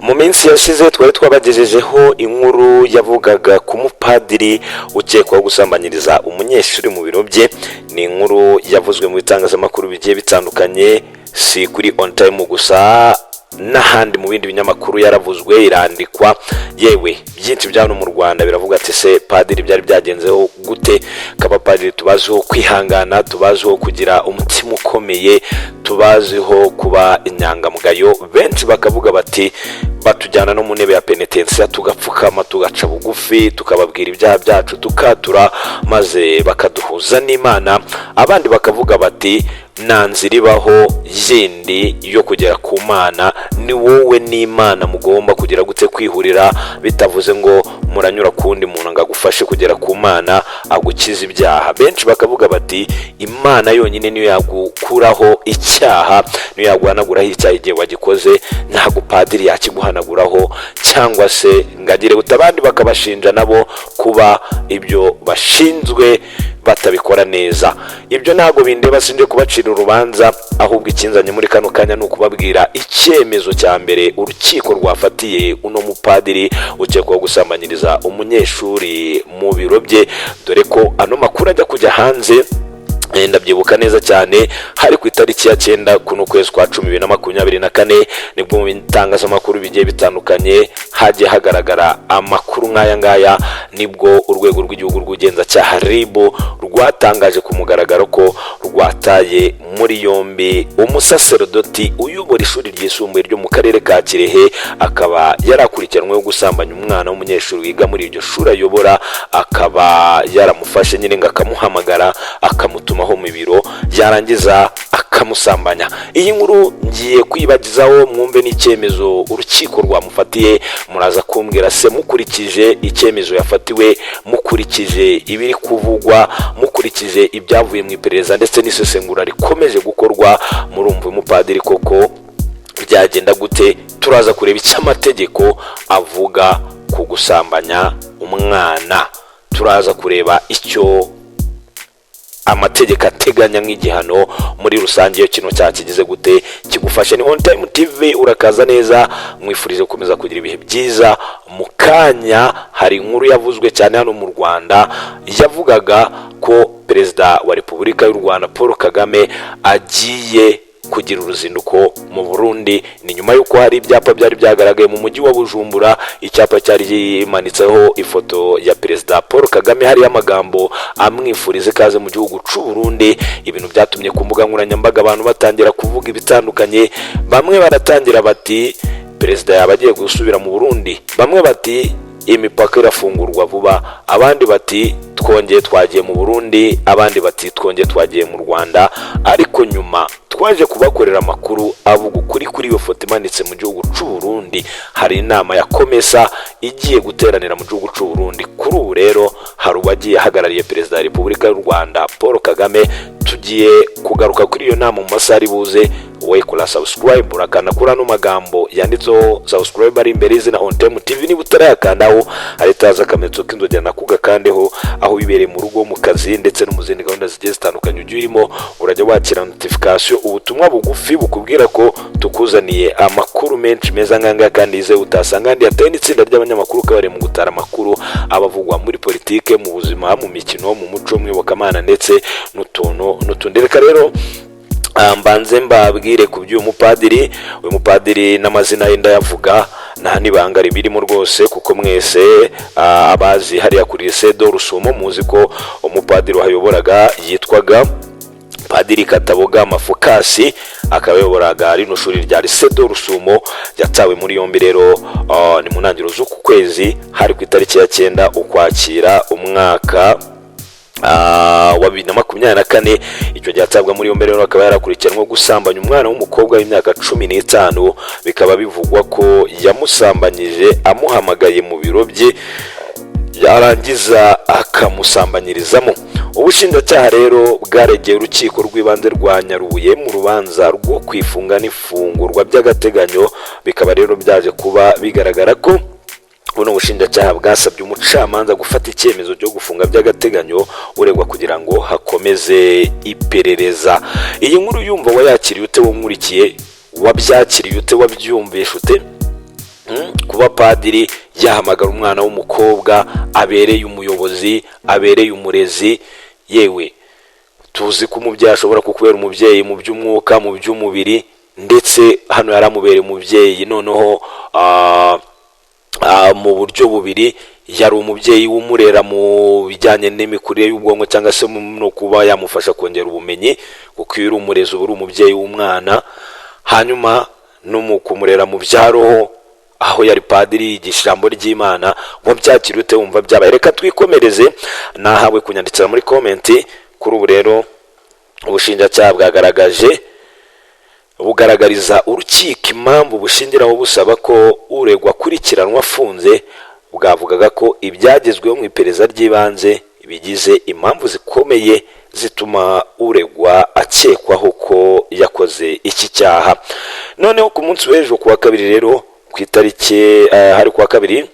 Mu minsi yashize twari twabagejejeho inkuru yavugaga ku mupadiri ukekwaho gusambanyiriza umunyeshuri mu biro bye. Ni inkuru yavuzwe mu bitangazamakuru bigiye bitandukanye, si kuri On Time gusa, n'ahandi mu bindi binyamakuru yaravuzwe, irandikwa. Yewe, byinshi bya hano mu Rwanda biravuga ati: "Se padiri byari byagenzeho gute?" Abapadiri tubaziho kwihangana, tubaziho kugira umutima ukomeye, tubaziho kuba inyangamugayo. Benshi bakavuga bati: "Batujyana no mu ntebe ya penetensiya, tugapfukama, tugaca bugufi, tukababwira ibyaha byacu, tukatura, maze bakaduhuza n'Imana." Abandi bakavuga bati: "Nta nzira ibaho yindi yo kugera ku Mana, ni wowe n'Imana mugomba kugira gute? Kwihurira." Bitavuze ngo muranyura ku wundi muntu ngo agufashe kugera ku Mana, agukize ibyaha. Benshi bakavuga bati: "Imana yonyine niyo yagukuraho icyaha, niyo yaguhanaguraho icyaha igihe wagikoze, ntabwo padiri yakiguhanaguraho cyangwa se ngo agire gute." Abandi bakabashinja nabo kuba ibyo bashinzwe batabikora neza. Ibyo ntabwo bindeba, sinje kubacira urubanza, ahubwo ikinzanye muri kano kanya ni ukubabwira icyemezo cya mbere urukiko rwafatiye uno mupadiri ukekwaho gusambanyiriza umunyeshuri mu biro bye, dore ko ano makuru ajya kujya hanze, ndabyibuka neza cyane, hari ku itariki ya 9 kuno kwezi kwa 10 2024, nibwo mu bitangazamakuru bigiye bitandukanye hagiye hagaragara amakuru nk'aya ngaya. Nibwo Urwego rw'Igihugu rw'Ubugenzacyaha, RIB, rwatangaje ku mugaragaro ko rwataye muri yombi umusaserodoti uyobora ishuri ryisumbuye ryo mu karere ka Kirehe, akaba yarakurikiranweho gusambanya umwana w'umunyeshuri wiga muri iryo shuri ayobora, akaba yaramufashe nyine ngo akamuhamagara, akamutumaho mu biro, yarangiza akamusambanya. Iyi nkuru ngiye kwibagizaho, mwumve n'icyemezo urukiko rwamufatiye. Muraza kumbwira se, mukurikije icyemezo yafatiwe, mukurikije ibiri kuvugwa, mukurikije ibyavuye mu iperereza ndetse n'isesengura rikomeje gukorwa, murumva umupadiri koko byagenda gute? Turaza kureba icyo amategeko avuga ku gusambanya umwana, turaza kureba icyo amategeko ateganya nk'igihano muri rusange iyo kino cyaha kigize gute, kigufashe. Ni On Time TV, urakaza neza, mwifurije gukomeza kugira ibihe byiza. Mu kanya hari inkuru yavuzwe cyane hano mu Rwanda yavugaga ko Perezida wa Repubulika y'u Rwanda Paul Kagame agiye kugira uruzinduko mu Burundi. Ni nyuma y'uko hari ibyapa byari byagaragaye mu mujyi wa Bujumbura, icyapa cyari kimanitseho ifoto ya Perezida Paul Kagame, hariyo amagambo amwifuriza ikaze mu gihugu cy'u Burundi, ibintu byatumye ku mbuga nkoranyambaga abantu batangira kuvuga ibitandukanye. Bamwe baratangira bati: "Perezida yaba agiye gusubira mu Burundi?" Bamwe bati: "Imipaka irafungurwa vuba." Abandi bati: "Twongeye twagiye mu Burundi." Abandi bati: "Twongeye twagiye mu Rwanda." Ariko nyuma twaje kubakorera amakuru avuga ukuri kuri iyo foto imanitse mu gihugu cy'u Burundi. Hari inama ya COMESA igiye guteranira mu gihugu cy'u Burundi. Kuri ubu rero hari uwagiye ahagarariye Perezida wa Repubulika y'u Rwanda Paul Kagame. Tugiye kugaruka kuri iyo nama mu masaha ari buze. Wowe kora subscribe, urakanda kuri ano magambo yanditseho "subscribe" ari imbere y'izina On Time TV. Niba utarayakandaho, hahita haza akamenyetso k'inzogera, nako ugakandeho. Aho wibereye mu rugo, mu kazi ndetse no mu zindi gahunda zigiye zitandukanye ujya urimo, urajya wakira notification, ubutumwa bugufi bukubwira ko tukuzaniye amakuru menshi meza nk'aya kandi yizewe utasanga ahandi, yatewe n'itsinda ry'abanyamakuru kabari mu gutara amakuru abavugwa muri politike, mu buzima, mu mikino, mu muco, mu iyobokamana ndetse n'utuntu n'utundi. Reka rero mbanze mbabwire ku by'uyu mupadiri. Uyu mupadiri n'amazina ye ndayavuga, nta n'ibanga ribirimo rwose, kuko mwese abazi hariya kuri Lycée de Rusumo muzi ko umupadiri wahayoboraga yitwaga Padiri Kataboga Mafukasi, akaba ayoboraga rino shuri rya Lycée de Rusumo. Yatawe muri yombi rero ni mu ntangiriro z'uku kwezi, hari ku itariki ya 9 Ukwakira umwaka wa 2024. Icyo gihe atabwa muri yombi rero akaba yarakurikiranwe gusambanya umwana w'umukobwa w'imyaka 15, bikaba bivugwa ko yamusambanyije amuhamagaye mu biro bye, yarangiza akamusambanyirizamo. Ubushinjacyaha rero bwaregeye Urukiko rw'Ibanze rwa Nyarubuye mu rubanza rwo kwifunga n'ifungurwa by'agateganyo. Bikaba rero byaje kuba bigaragara ko buno bushinjacyaha bwasabye umucamanza gufata icyemezo cyo gufunga by'agateganyo uregwa kugira ngo hakomeze iperereza. Iyi nkuru yumva wayakiriye ute? Wumurikiye wabyakiriye ute? Wabyumvishe ute? Kuba padiri yahamagara umwana w'umukobwa abereye umuyobozi, abereye umurezi. Yewe, tuzi ko umubyeyi ashobora kukubera umubyeyi mu by'umwuka, mu by'umubiri, ndetse hano yari amubereye umubyeyi noneho mu buryo bubiri. Yari umubyeyi w'umurera mu bijyanye n'imikurire y'ubwonko, cyangwa se no kuba yamufasha kongera ubumenyi, kuko iyo uri umurezi uba uri umubyeyi w'umwana. Hanyuma no mu kumurera mu bya roho, aho yari padiri yigisha ijambo ry'Imana. Wabyakira ute wumva byabaye? Reka twikomereze, nahawe kunyandikira muri comment. Kuri ubu rero ubushinjacyaha bwagaragaje, bugaragariza urukiko impamvu bushingiraho busaba ko uregwa akurikiranwa afunze. Bwavugaga ko ibyagezweho mu iperereza ry'ibanze bigize impamvu zikomeye zituma uregwa akekwaho ko yakoze iki cyaha. Noneho ku munsi w'ejo ku wa kabiri rero, ku itariki hari ku wa kabiri,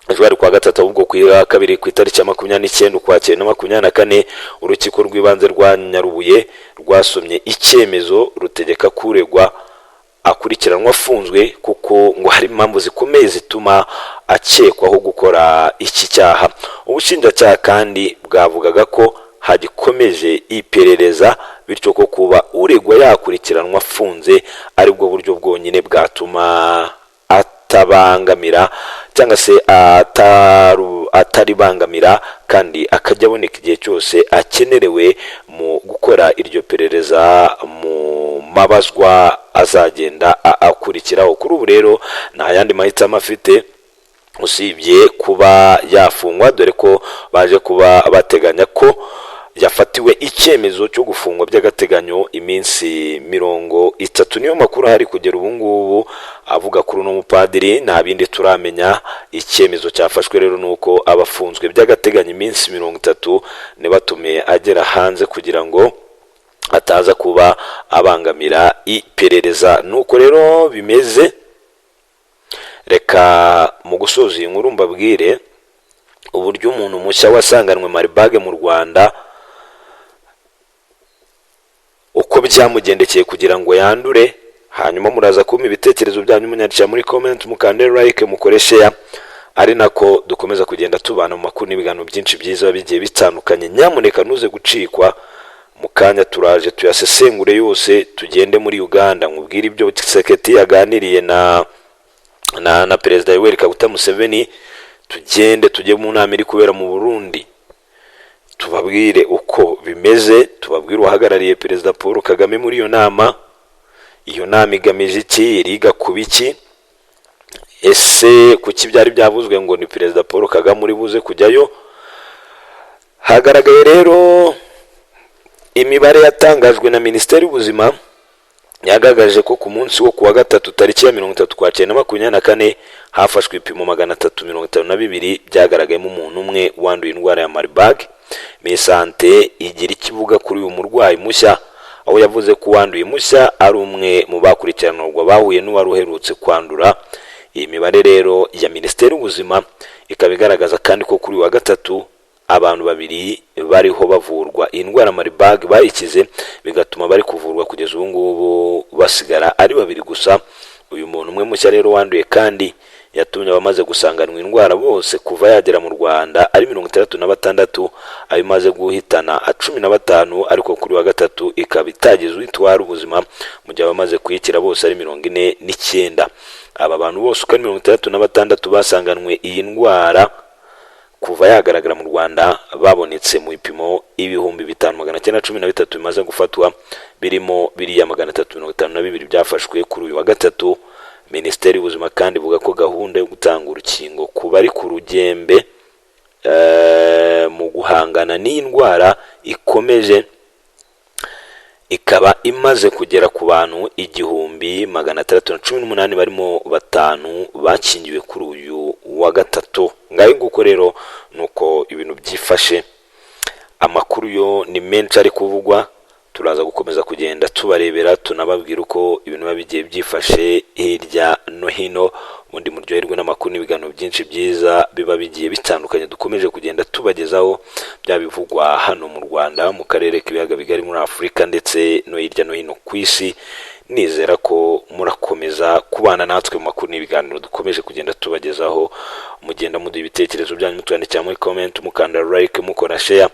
ejo hari kuwa gatatu, ahubwo ku wa kabiri, ku itariki ya 29 Ukwakira na 24, Urukiko rw'Ibanze rwa Nyarubuye rwasomye icyemezo rutegeka ko uregwa akurikiranwa afunzwe, kuko ngo hari impamvu zikomeye zituma akekwaho gukora iki cyaha. Ubushinjacyaha kandi bwavugaga ko hagikomeje iperereza, bityo ko kuba uregwa yakurikiranwa afunze aribwo buryo bwonyine bwatuma atabangamira cyangwa se ataribangamira, kandi akajya aboneka igihe cyose akenerewe mu gukora iryo perereza mu mabazwa azagenda akurikiraho. Kuri ubu rero nta yandi mahitamo afite usibye kuba yafungwa, dore ko baje kuba bateganya ko yafatiwe icyemezo cyo gufungwa by'agateganyo iminsi 30. Niyo makuru ahari kugera ubu ngubu avuga kuri uno mupadiri, nta bindi turamenya. Icyemezo cyafashwe rero ni uko aba afunzwe by'agateganyo iminsi 30, ntibatume agera hanze kugira ngo ataza kuba abangamira iperereza. Nuko rero bimeze. Reka mu gusoza iyi nkuru mbabwire uburyo umuntu mushya wasanganwe Marburg mu Rwanda, uko byamugendekeye kugira ngo yandure. Hanyuma muraza kumpa ibitekerezo byanyu munyandikira muri comment, mukande like, mukore share, ari nako dukomeza kugenda tubana mu makuru n'ibiganiro byinshi byiza bigiye bitandukanye. Nyamuneka ntuze gucikwa. Mu kanya turaje tuyasesengure yose, tugende muri Uganda nkubwire ibyo Tshisekedi yaganiriye na Perezida Yoweri Kaguta Museveni, tugende tujye mu nama iri kubera mu Burundi, tubabwire uko bimeze, tubabwire uwahagarariye Perezida Paul Kagame muri iyo nama. Iyo nama igamije iki? Iriga ku biki? Ese kuki byari byavuzwe ngo ni Perezida Paul Kagame uri buze kujyayo? Hagaragaye rero imibare yatangajwe na Minisiteri y'Ubuzima, yagaragaje ko ku munsi wo kuwa gatatu, tariki ya 30 Ukwakira na 24, hafashwe ibipimo 352, byagaragayemo umuntu umwe wanduye indwara ya Marburg. Minisante igira icyo ivuga kuri uyu murwayi mushya, aho yavuze ko uwanduye mushya ari umwe mu bakurikiranirwa bahuye n'uwari uherutse kwandura. Iyi mibare rero ya Minisiteri y'Ubuzima ikaba igaragaza kandi ko kuri uyu wa gatatu abantu babiri bariho bavurwa iyi ndwara Marburg bayikize, bigatuma bari kuvurwa kugeza ubu ngubu basigara ari babiri gusa. Uyu muntu umwe mushya rero wanduye kandi yatumye abamaze gusanganwa indwara bose kuva yagera mu Rwanda ari 66, ayo imaze guhitana 15, ariko kuri wa gatatu ikaba itagize uyitwara ubuzima, mu gihe abamaze kuyikira bose ari 49. Aba bantu bose uko ari 66 basanganwe iyi ndwara kuva yagaragara mu Rwanda, babonetse mu bipimo 5913 bimaze gufatwa, birimo biriya 352 byafashwe kuri uyu wa gatatu. Minisiteri y'Ubuzima kandi ivuga ko gahunda yo gutanga urukingo ku bari ku rugembe mu guhangana n'iyi ndwara ikomeje, ikaba imaze kugera ku bantu 1618, barimo batanu bakingiwe kuri uyu wa gatatu. Ngayo nguko rero nuko ibintu byifashe. Amakuru yo ni menshi ari kuvugwa, turaza gukomeza kugenda tubarebera, tunababwira uko ibintu biba bigiye byifashe hirya no hino. Ubundi muryoherwe n'amakuru n'ibiganiro byinshi byiza biba bigiye bitandukanye dukomeje kugenda tubagezaho, byaba bivugwa hano mu Rwanda, mu karere k'Ibiyaga Bigari, muri Afurika, ndetse no hirya no hino ku isi. Nizera ko murakomeza kubana natwe mu makuru n'ibiganiro dukomeje kugenda tubagezaho. Mugenda muduha ibitekerezo byanyu, mutwandikira muri comment, mukanda like, mukora share,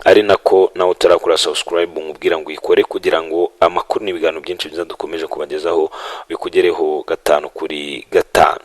ari nako nawe utarakora subscribe mubwira ngo uyikore kugira ngo amakuru n'ibiganiro byinshi byiza dukomeje kubagezaho bikugereho 5 kuri 5.